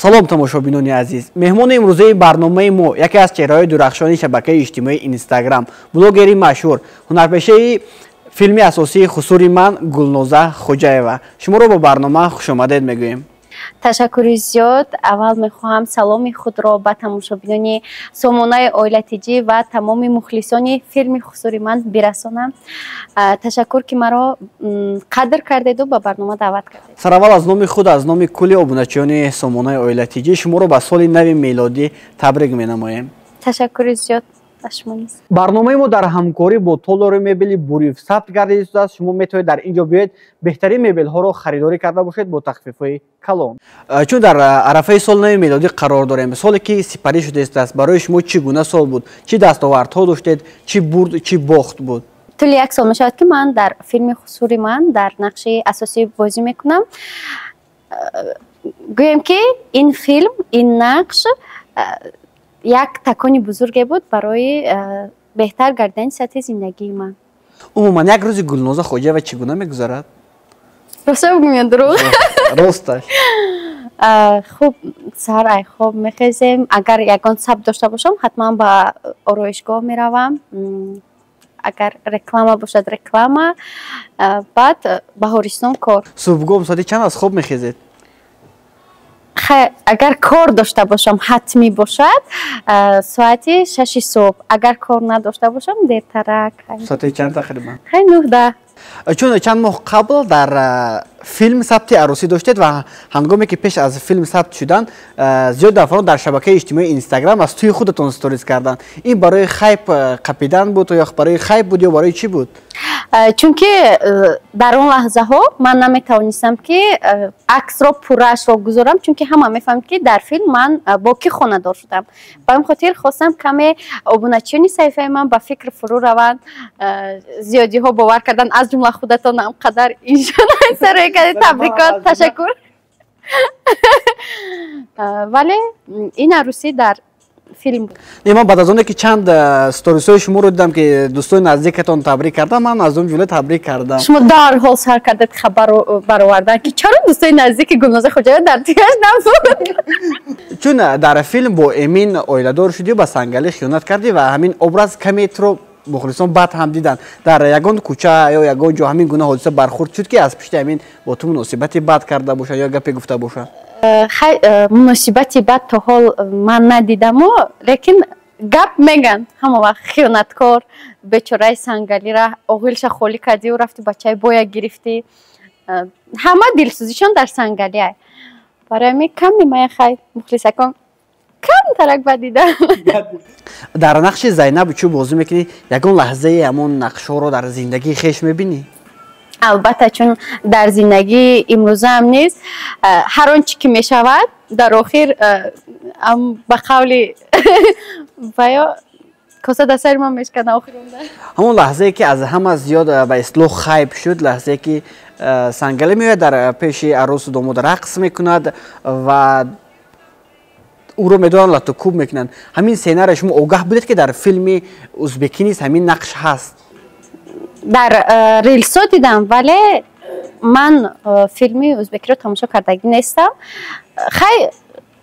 Салом, тамошобинони азиз. Меҳмони имрӯзаи барномаи мо яке аз чеҳраҳои дурахшони шабакаи иҷтимоии Инстаграм, блогери машҳур, ҳунарпешаи филми асосии «Хусури ман» Гулноза Хоҷаева. Шуморо ба барнома хушомадед мегӯем. Ташаккури зиёд. Аввал мехоҳам саломи худро ба тамошобинони сомонаи Оила Тҷ ва тамоми мухлисони филми «Хусури ман» бирасонам. Ташаккур, ки маро қадр кардеду ба барнома даъват кардед. Сараввал аз номи худ, аз номи кулли обуначиёни сомонаи Оила Тҷ шуморо ба соли нави мелодӣ табрик менамоем. Ташаккури зиёд, ба шумо низ. Барномаи мо дар ҳамкорӣ бо толори мебели Буриф сабт гардида истодааст. Шумо метавонед дар ин ҷо биёед, беҳтарин мебелҳоро харидорӣ карда бошед бо тахфифҳои калон. Чун дар арафаи соли нави мелодӣ қарор дорем, соле ки сипарӣ шуда истодааст, барои шумо чӣ гуна сол буд? Чӣ дастовардҳо доштед? Чӣ бурд, чӣ бохт буд? Тӯли як сол мешавад, ки ман дар филми «Хусури ман» дар нақши асосӣ бозӣ мекунам. Гӯем, ки ин филм, ин нақш як такони бузурге буд барои беҳтар гардидани сатҳи зиндагии ман. Умуман, як рӯзи Гулноза Хоҷаева чӣ гуна мегузарад? Роста бигӯм ё дурӯғ? Росташ. Хуб, саҳар ай хоб мехезем. Агар ягон сабт дошта бошам, ҳатман ба ороишгоҳ меравам. Агар реклама бошад, реклама, баъд баҳористон кор. Субҳгоҳ соати чанд аз хоб мехезед? Агар кор дошта бошам, ҳатмӣ бошад, соати 6-и субҳ. Агар кор надошта бошам, дертарак. Соати чанд тақрибан? Хай, 9-да. Чун чанд моҳ қабл дар филм сабти арӯсӣ доштед ва ҳангоме ки пеш аз филм сабт шудан, зиёд нафарон дар шабакаи иҷтимоии Инстаграм аз тӯи худатон сторис карданд. Ин барои хайп қапидан буд ё барои хайп буд ё барои чӣ буд? Чунки дар он лаҳзаҳо ман наметавонистам, ки аксро пурраашро гузорам, чунки ҳама мефаҳмид, ки дар филм ман бо кӣ хонадор шудам. Ба ин хотир хостам, каме обуначиёни саҳифаи ман ба фикр фурӯ раванд. Зиёдиҳо бовар карданд, аз ҷумла худатон ам қадар иншонаи кардед табрикот, ташаккур. Вале ин арӯсӣ дар филм буд. Не, ман баъд аз оне ки чанд сторисҳои шуморо дидам, ки дӯстони наздикатон табрик кардам, ман аз он ҷумла табрик кардам. Шумо дарҳол сар кардед хабар баровардан, ки чаро дӯстои наздики Гулноза Хоҷаева дар тӯяш набуд. Чун дар филм бо Эмин оиладор шудӣ, ба Сангалӣ хиёнат кардӣ ва ҳамин образ каме туро мухлисон бад ҳам диданд. Дар ягон кӯча ё ягон ҷо ҳамин гуна ҳодиса бархӯрд шуд, ки аз пишти ҳамин бо ту муносибати бад карда бошад ё гапе гуфта бошад? Хай, муносибати бад то ҳол ман надидаму, лекин гап меган ҳама вақт: хиёнаткор, бечораи Сангалира оғилша холӣ кардиу рафти бачаи боя гирифтӣ. Ҳама дилсӯзишон дар Сангалиай. Барои ҳамин каме мая, хай, мухлисакон камтарак бад дидам. Дар нақши Зайнаб чӯ бозӣ мекунӣ, ягон лаҳзаи ҳамон нақшҳоро дар зиндагии хеш мебинӣ? Албатта, чун дар зиндагии имрӯзаам низ ҳар он чӣ ки мешавад, дар охир, ба қавли ваё, коса дар сари ман мешкана охиронда. Ҳамон лаҳзае, ки аз ҳама зиёд ба истилоҳ хайп шуд, лаҳзае ки Сангалӣ меояд, дар пеши арӯсу домод рақс мекунад ва ӯро медоранд, лату кӯб мекунанд, ҳамин сценария шумо огаҳ будед, ки дар филми узбекӣ низ ҳамин нақш ҳаст? Дар рилсо дидам, вале ман филми узбекиро тамошо кардагӣ нестам. Хай,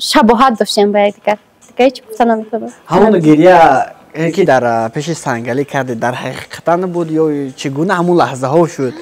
шабоҳат доштем ба якдигар, дигар ҳеҷ гуфта наметавонам. Ҳамон гиря, ки дар пеши Сангалӣ кардед, дар ҳақиқатан буд ё чӣ гуна ҳамон лаҳзаҳо шуд?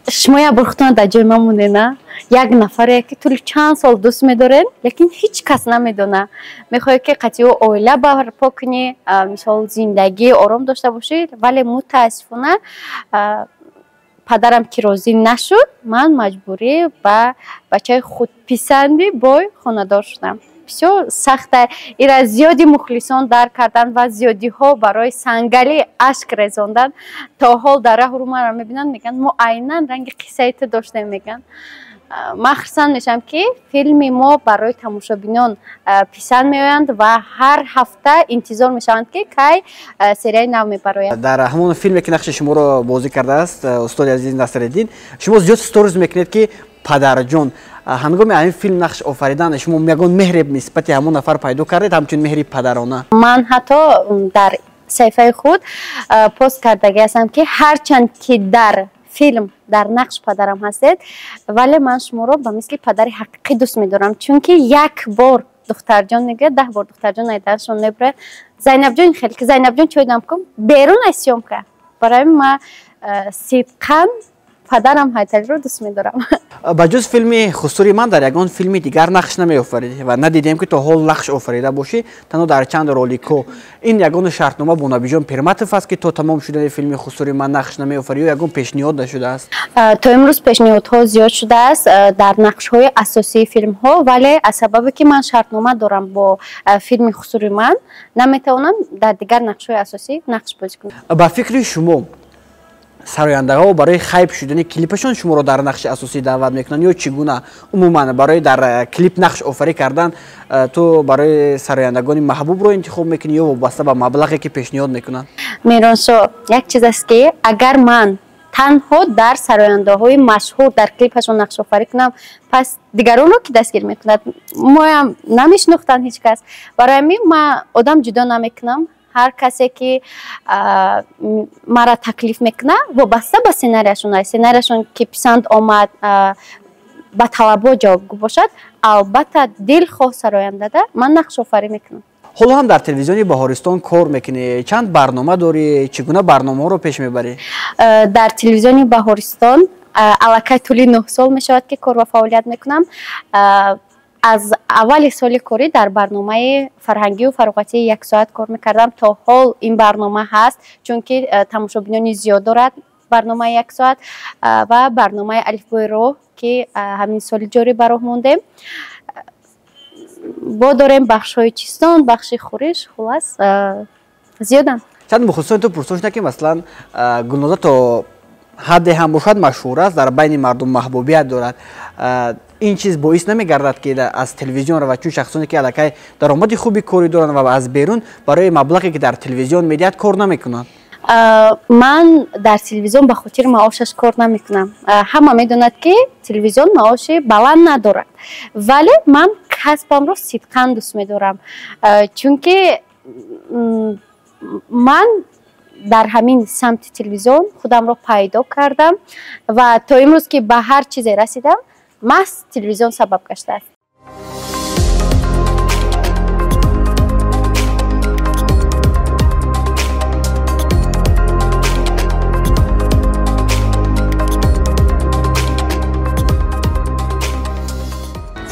Шумо як бор худтона дар ҷои ман монед, як нафаре, ки тӯли чанд сол дӯст медоред, лекин ҳеҷ кас намедона, мехоҳед, ки қатъи ӯ оила барпо кунӣ, мисол, зиндагии ором дошта бошӣ, вале мутаассифона падарам ки розӣ нашуд, ман маҷбурӣ ба бачаи худписанди бой хонадор шудам. Бисёр сахта. Ира зиёди мухлисон дарк карданд ва зиёдиҳо барои Сангалӣ ашк резонданд. То ҳол дар раҳу маро мебинанд, мегӯянд: «Мо айнан ранги қиссаи ту доштем», мегӯянд. Ман хурсанд мешавам, ки филми мо барои тамошобинон писанд меоянд ва ҳар ҳафта интизор мешаванд, ки кай серияи нав мебарояд. Дар ҳамон филме, ки нақши шуморо бозӣ кардааст устоди азиз Насреддин, шумо зиёд сторис мекунед, ки падарҷон. Ҳангоми ҳамин филм нақш офаридан шумо ягон меҳре нисбати ҳамон нафар пайдо кардед, ҳамчун меҳри падарона? Ман ҳатто дар саҳифаи худ пост кардагӣ ҳастам, ки ҳарчанд ки дар филм дар нақш падарам ҳастед, вале ман шуморо ба мисли падари ҳақиқӣ дӯст медорам, чунки як бор духтарҷон мегӯяд, 10 бор духтарҷон айдаршон мебурад. Зайнабҷон хеле ки Зайнабҷон чой дам кун берун аз съёмка. Барои ман сидқан падарам Ҳайталиро дӯст медорам. Ба ҷуз филми Хусури ман дар ягон филми дигар нақш намеофаридӣ ва надидем, ки то ҳол нақш офарида бошӣ, танҳо дар чанд роликҳо. Ин ягон шартнома бо Набиҷон Пирматов аст, ки то тамом шудани филми Хусури ман нақш намеофарӣ ё ягон пешниҳод нашудааст? То имрӯз пешниҳодҳо зиёд шудааст дар нақшҳои асосии филмҳо, вале аз сабабе ки ман шартнома дорам бо филми Хусури ман, наметавонам дар дигар нақшҳои асосӣ нақш бозӣ кунам. Ба фикри шумо, сарояндаҳо барои хайп шудани клипашон шуморо дар нақши асосӣ даъват мекунанд ё чӣ гуна? Умуман барои дар клип нақш офарӣ кардан ту барои сарояндагони маҳбубро интихоб мекунӣ ё вобаста ба маблағе, ки пешниҳод мекунанд? Мероншо, як чиз аст, ки агар ман танҳо дар сарояндаҳои машҳур дар клипашон нақшофарӣ кунам, пас дигаронро ки дастгир мекунад? Моям намешинохтанд ҳеҷ кас. Барои ҳамин ман одам ҷудо намекунам. Ҳар касе ки маро таклиф мекунад, вобаста ба сценарияшон аст. Сценарияшон ки писанд омад, ба талабот ҷавобгӯ бошад, албатта дилхоҳ сарояндада ман нақшофарӣ мекунам. Ҳоло ҳам дар телевизиони Баҳористон кор мекунӣ. Чанд барнома дорӣ? Чӣ гуна барномаҳоро пеш мебарӣ? Дар телевизиони Баҳористон аллакай тӯли 9 сол мешавад, ки кор ва фаъолият мекунам. Аз аввали соли корӣ дар барномаи фарҳангию фароғатии 1 соат кор мекардам. То ҳол ин барнома ҳаст, чунки тамошобинони зиёд дорад барномаи 1 соат ва барномаи алифбои роҳ, ки ҳамин соли ҷорӣ ба роҳ мондем. Бо дорем бахшҳои чистон, бахши хӯриш, хулас зиёданд. Чанд мухлисон ту пурсон шуда, ки масалан Гулноза то ҳадде ҳам бошад машҳур аст, дар байни мардум маҳбубият дорад. Ин чиз боис намегардад, ки аз телевизион равад, чун шахсоне, ки аллакай даромади хуби корӣ доранд ва аз берун барои маблағе, ки дар телевизион медиҳад, кор намекунанд? Ман дар телевизион ба хотири маошаш кор намекунам. Ҳама медонад, ки телевизион маоши баланд надорад, вале ман касбамро сидқан дӯст медорам, чунки ман дар ҳамин самти телевизион худамро пайдо кардам ва то имрӯз ки ба ҳар чизе расидам, маҳз телевизион сабаб гаштааст.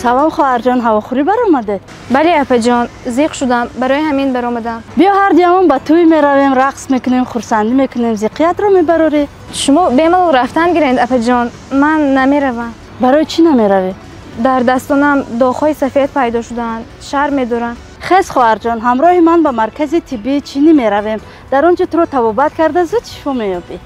Салом, хоҳарҷон, ҳавохӯрӣ баромадед? Бале, апаҷон, зиқ шудам, барои ҳамин баромадам. Биё ҳар дуямон ба тӯй меравем, рақс мекунем, хурсандӣ мекунем, зиқиятро мебарорӣ. Шумо бемалол рафтан гиред, апаҷон, ман намеравам. Барои чӣ намеравӣ? Дар дастонам доғҳои сафед пайдо шудаанд, шарм медорам. Хез, хоҳарҷон, ҳамроҳи ман ба маркази тиббии чинӣ меравем. Дар он ҷо туро табобат карда зуд шифо меёбӣ.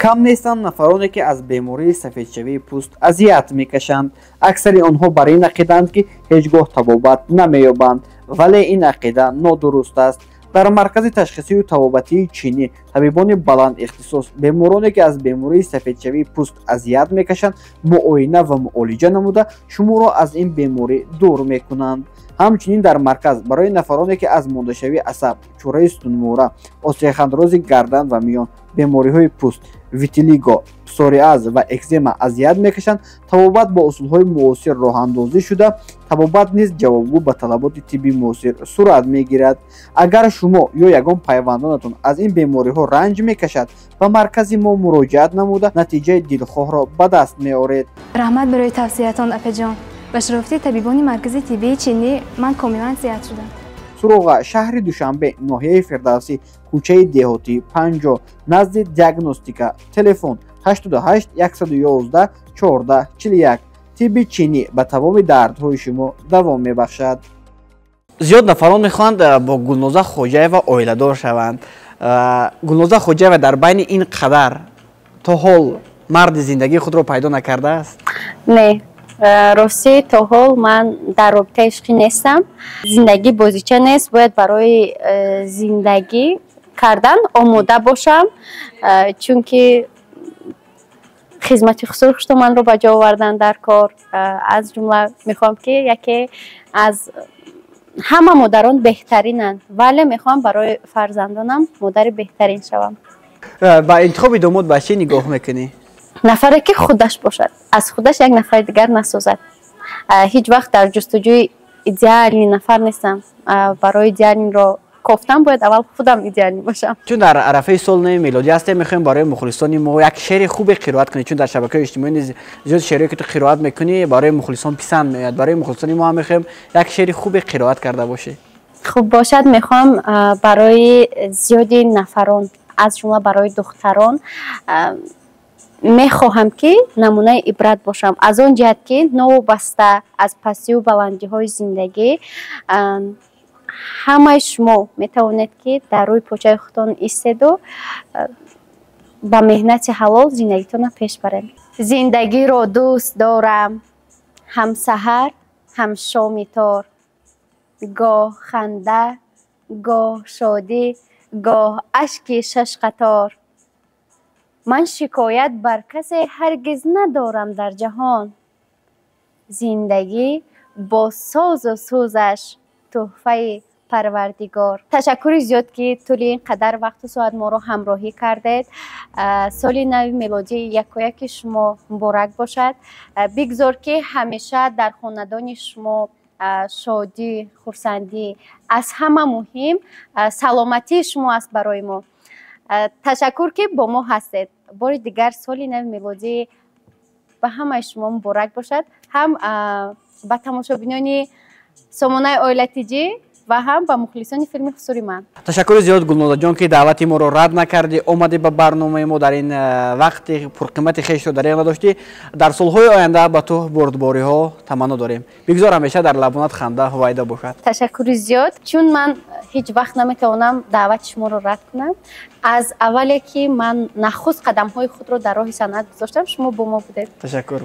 Кам нестанд нафароне, ки аз бемории сафедшавии пӯст азият мекашанд. Аксари онҳо бар ин ақидаанд, ки ҳеҷ гоҳ табобат намеёбанд, вале ин ақида нодуруст аст. Дар маркази ташхисию табобатии чинӣ табибони баландихтисос бемороне, ки аз бемории сафедшавии пӯст азият мекашанд, муоина ва муолиҷа намуда шуморо аз ин беморӣ дур мекунанд. Ҳамчунин дар марказ барои нафароне, ки аз мондашавии асаб, чӯраи сутунмӯҳра, остеохондрози гардан ва миён, бемориҳои пӯст, витилиго, псориаз ва экзема азият мекашанд, табобат бо усулҳои муосир роҳандозӣ шуда, табобат низ ҷавобгӯ ба талаботи тибби муосир сурат мегирад. Агар шумо ё ягон пайвандонатон аз ин бемориҳо ранҷ мекашад, ба маркази мо муроҷиат намуда натиҷаи дилхоҳро ба даст меоред. Раҳмат барои тавсиятон, апаҷон. Ба шарофати табибони маркази тиббии чинӣ ман комилан сиҳат шудам. Суроға: шаҳри Душанбе, ноҳияи Фирдавсӣ, кӯчаи Деҳотӣ 50, назди диагностика. Телефон 88 111 14 41. Тибби чинӣ ба тамоми дардҳои шумо давом мебахшад. Зиёд нафарон мехоҳанд бо Гулноза Хоҷаева оиладор шаванд. Гулноза Хоҷаева дар байни ин қадар то ҳол марди зиндагии худро пайдо накардааст? Не, ростӣ то ҳол ман дар робитаи ишқӣ нестам. Зиндагӣ бозича нест, бояд барои зиндагӣ кардан омода бошам, чунки хизмати хусур хуштоманро ба ҷо овардан дар кор. Аз ҷумла мехоҳам, ки яке аз ҳама модарон беҳтаринанд, вале мехоҳам барои фарзандонам модари беҳтарин шавам. Ба интихоби домод ба чӣ нигоҳ мекунӣ? Нафаре ки худаш бошад, аз худаш як нафари дигар насозад. Ҳеҷ вақт дар ҷустуҷӯи идеальный нафар нестам. Барои идеальный ро кофтан бояд аввал худам идеальный бошам. Чун дар арафаи соли нави мелодӣ ҳастем, мехоҳем барои мухлисони мо як шеъри хубе қироат кунӣ, чун дар шабакаҳои иҷтимоӣ низ зиёд шеърое ки ту қироат мекунӣ, барои мухлисон писанд меояд. Барои мухлисони мо ҳам мехоҳем як шеъри хубе қироат карда бошӣ. Хуб бошад, мехоҳам барои зиёди нафарон, аз ҷумла барои духтарон, мехоҳам ки намунаи ибрат бошам, аз он ҷиҳат ки новобаста аз пастию баландиҳои зиндагӣ ҳамаи шумо метавонед, ки дар рӯи почаи худтон истеду ба меҳнати ҳалол зиндагитонро пеш баред. Зиндагиро дӯст дорам, ҳам саҳар, ҳам шоми тор, гоҳ ханда, гоҳ шодӣ, гоҳ ашки шашқатор. Ман шикоят бар касе ҳаргиз надорам дар ҷаҳон. Зиндагӣ бо созу сӯзаш тӯҳфаи Парвардигор. Ташаккури зиёд, ки тӯли ин қадар вақту соат моро ҳамроҳӣ кардед. Соли нави мелодӣ якояки шумо муборак бошад. Бигзор, ки ҳамеша дар хонадони шумо шодӣ, хурсандӣ, аз ҳама муҳим саломатии шумо аст барои мо. Ташаккур, ки бо мо ҳастед. Бори дигар соли нави мелодӣ ба ҳамаи шумо муборак бошад, ҳам ба тамошобинони сомонаи Оила Тиҷӣ ва ҳам ба мухлисони филми «Ҳузури ман». Ташаккури зиёд, Гулнозаҷон, ки даъвати моро рад накардӣ, омадӣ ба барномаи мо, дар ин вақти пурқимати хешро дареғ надоштӣ. Дар солҳои оянда ба ту бурдбориҳо таманно дорем. Бигзор ҳамеша дар лабонат ханда ҳувайда бошад. Ташаккури зиёд, чун ман ҳеҷ вақт наметавонам даъвати шуморо рад кунам. Аз аввале ки ман нахуст қадамҳои худро дар роҳи санъат гузоштам, шумо бо мо будед. Ташаккур.